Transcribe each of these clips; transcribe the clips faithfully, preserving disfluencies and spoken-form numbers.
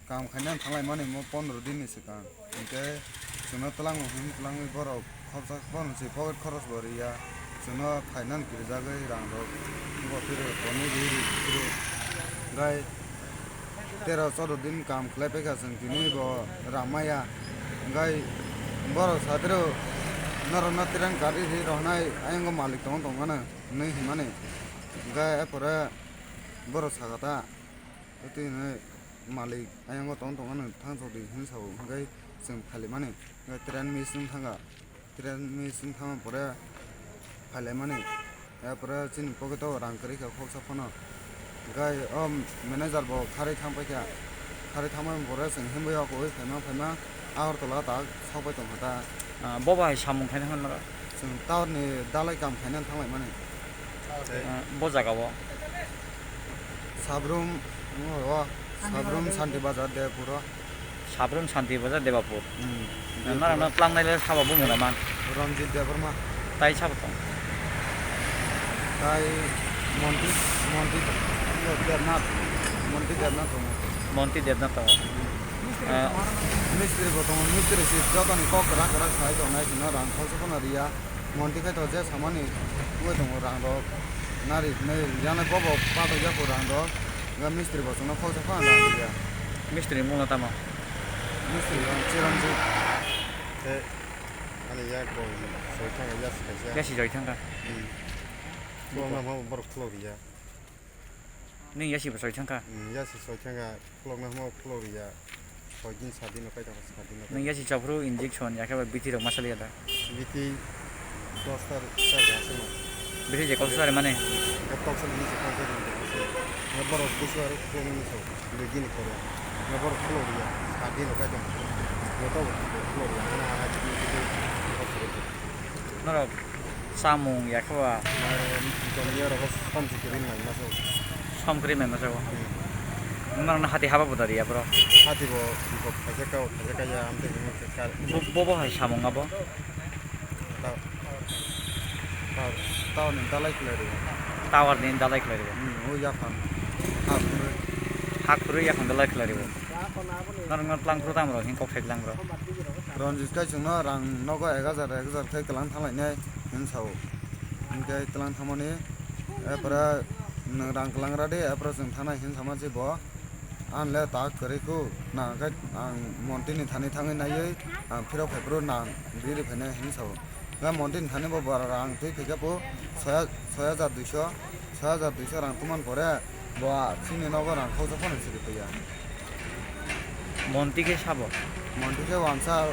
Kam khainani thanglaimani mo pondro din ni swkang. Hinkhe chwngno twlango hwn, twlangwi borok khoroksa bono se pocket khorosbo riya. Chwngno khainani kirijagwi rangrok bo phiro tonwi ri ri phiro. Gai tero choudo din kam khlai paikha chwng tini bo rang maya. Gai borok satiro norokno train kari ri rohnai ayang malik tong tongmano hwnwi hwnmani. Gai epore borok sakha ta. Twi hwnwi malik ayang tong tongmano thang chok di hwnwi sao. Hwnkhe chwng phailaimani. Gai train miss wng thangkha. Train miss wng thangma pore phailaimani, yapore chini pocket o rang kwrwi kha khoroksa phano. Gai o manager bo kharwi thang paikha, kharwi thangmani pore chwng himwi o kwrwi phaima phaima Agartala tak sokpai tongkha ta. Ah, bo bai samung khaina hwnwi noro? Chwng town ni dalai kam khaina thanglaimani. Ah, bo jaga o? Sabrum, o, Sabrum Santi Bazar Debapur o. Sabrum Santi Bazar Debapur. Hmm. Norokno tlangnai le sabo bumung na man? Ranjit Debbarma. Tai sabo tong? Tai Monti, Monti Debnath, Monti Debnath tongo. Monti Debnath tongo. Hmm. Eh. Mistri bo tongo, mistri si jotoni kok kwrak kwrak sai tongnai, sino rang khoroksa phano riya. Monti khai to je samani wngwi tongo rang rok. Nari hinwi yanai bobo patok yapo rang rok. Ga mistri bo chwngno khoroksa phano rang riya. Mistri ni mungno tamo? Mistri rang Chiranjit. Tei ani yak bo soi thangkha, yasi kaisa. Yasi soi thangkha. Hmm. Khulokna hwnba borok khulok riya. Nini yasi bo soi thangkha? Hmm, yasi soi thangkha, khulokna hwnba khulok riya. Soi din, sat din no kai tongkha, sat din no kai. Nini yasi chaphuru injection ya khe ba bithi rok ma saliya da? Bithi dos tar, tar ga aswk no. Bithi je kok sari mane? Kok sari ni se kok sari ni se. Borok busu aro khuloknani sao. Dui din ni pore. Borok khulok riya. Sat din no kai tongkha. Joto khulok riya. Norok samung ya khe ba? Mairum, jomni oro som si kwrwi mai masa o. Som kwrwi mai masa o? Hmm. Nwng norokno hati haba bo da riya bro? Hati bo kok khaijak ka, khaijak ka ya, amtwi hwnwi khe kar. Bo, bo, bo hai samung abo? Ta-, ta-, tower ni dalai khlai rwo. Tower ni dalai khlai rwo? Hmm, o yaphang. Ha khurui. Ha khurui yaphang dalai khlai rwo. Norokno twlang phuru tamo rok hin kok sai twlang bro? Ranjit kai chwngno rang nogo ek hajar, ek hajar khai twlang thanglainai hwn sao. Hinkhe twlang thangmani, epore nwng rang twlang radi, epore chwng thanai hwn sama se bo. Ang le tak kwrwi kho, nang khe ang Monti ni thani thangwi naiwi ang phirok phai phuru nang riri phainai hwn sao. Ga Monti ni thani bo bara rang twi phaikha bo soi ha-, soi hajar duiso, soi hajar duiso rang tungmani pore bo a chini nogo rang khoroksa phano siri paiya. Monti khe sabo? Monti khe wansa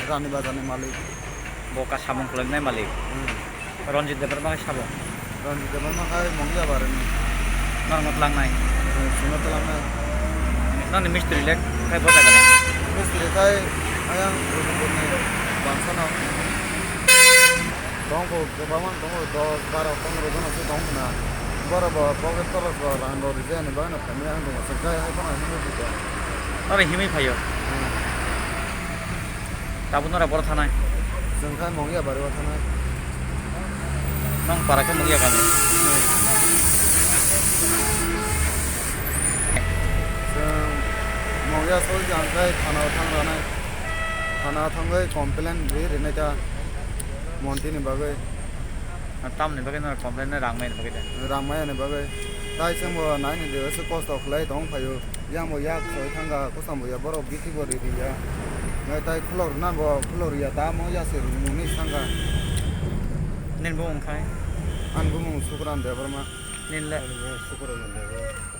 Rani Bazar ni malik. Bo ka samung khwlai nai malik? Hmm. Ranjit Debbarma khe sabo? Ranjit Debbarma khai mongya barani. Norokno twlang nai? Hmm, chwngno twlang nai. Noni mistri le khai bo jaga ni? Mistri khai ayang Rupurni bansano. Tongkho kwbangma tongo, dos, baro, pondro jono se tong khna. Borok bo pocket khorok bo rang rok rijak ni bagwi no phaimani ang tongo, se gai hai phano hinwi bujo. Oro himwi phaio? Hmm. Tabuk nora boro thanai? Chwng khai Mongya bari o thanai. Nong para khe Mongya kami? Hmm. Chwng Mongya soi jang khai thana o thang ranai. Thana o thangwi complain ri rinai ta Monti ni bagwi. Tamoni bagwi no complain no rang maya ni bagwi de? Rang maya ni bagwi. Tai chwng bo nai ni de se kosto khlai tong phaio. Yang bo yak soi thangkha, kosom bo ya borok bithi bo ri ri ya. Nai tai khulok rwna bo khulok ri ya, tamo ya se rwmung ni thangkha. Nini bumung khai? Ani bumung Sukran Debbarma. Nini le? Ani bumung Sukran Debbarma.